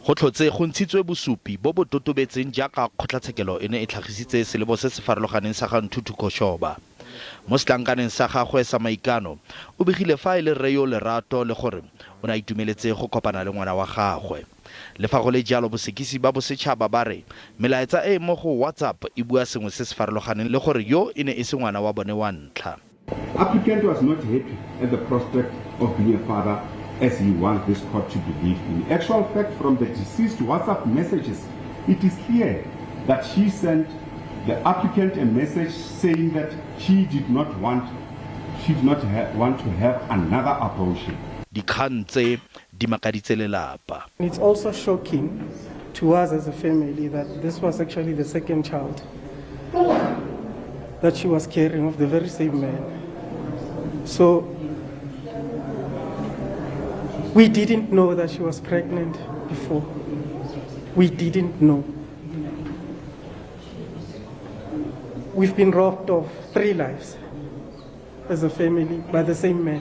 Go tlhotse go ntshitswe bosupi bo bo totobetseng jaaka kgotlatshekelo e ne e tlhagisitse selebo se se farologaneng sa ga Nthuthuko Shoba. Mo setlankaneng sa gagwe sa maikano, o begile fa e le rre yo o lerato le gore o ne a itumeletse go kopana le ngwana wa gagwe. Le fa go le jalo, bosekisi ba bosetšhaba ba re melaetsa e e mo go WhatsApp e bua sengwe se se farologaneng le gore yo e ne e se ngwana wa bone wa ntlha. Applicant was not happy at the prospect of being a father as he wants this court to believe. In actual fact, from the deceased WhatsApp messages, it is clear that she sent the applicant a message saying that she did not want she did not want to have another abortion. Dikgang tse di makaditse lelapa. It's also shocking to us as a family that this was actually the second child that she was carrying of the very same man. So we didn't know that she was pregnant before. We didn't know. We've been robbed of three lives as a family by the same man.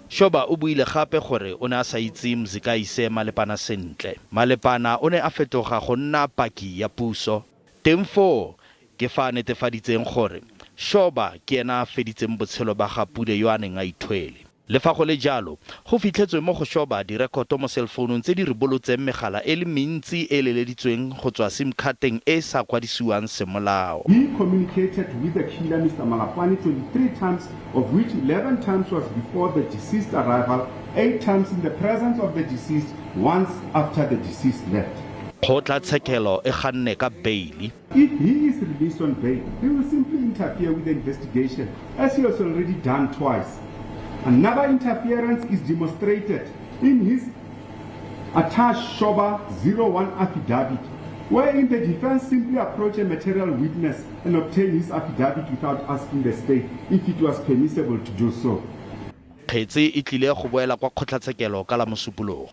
Shoba o buile gape gore o ne a sa itse Mzikayise Malepana sentle. Malepana o ne a fetoga go nna paki ya puso. Teng foo ke fa a netefaditseng gore Shoba ke ena a feditseng botshelo ba ga Pule yo a neng a ithwele. Le fa go le jalo, go fitlhetswe mo go Shoba direkoto mo selfounung tse di ribolotseng megala e le mentsi e e leleditsweng go tswa sim-khateng e e sa kwadisiwang semolao. He communicated with the killer Mr Malapane 23 times of which 11 times was before the deceased arrival, 8 times in the presence of the deceased, once after the deceased left. Kgotlatshekelo e ganne ka beili. If he is released on bail, he will simply interfere with the investigation as he has already done twice. Another interference is demonstrated in his attached Shoba 01 affidavit, wherein the defense simply approached a material witness and obtained his affidavit without asking the state if it was permissible to do so. Kgetse e tlile go boela kwa kgotlatshekelo ka la Mosupologo.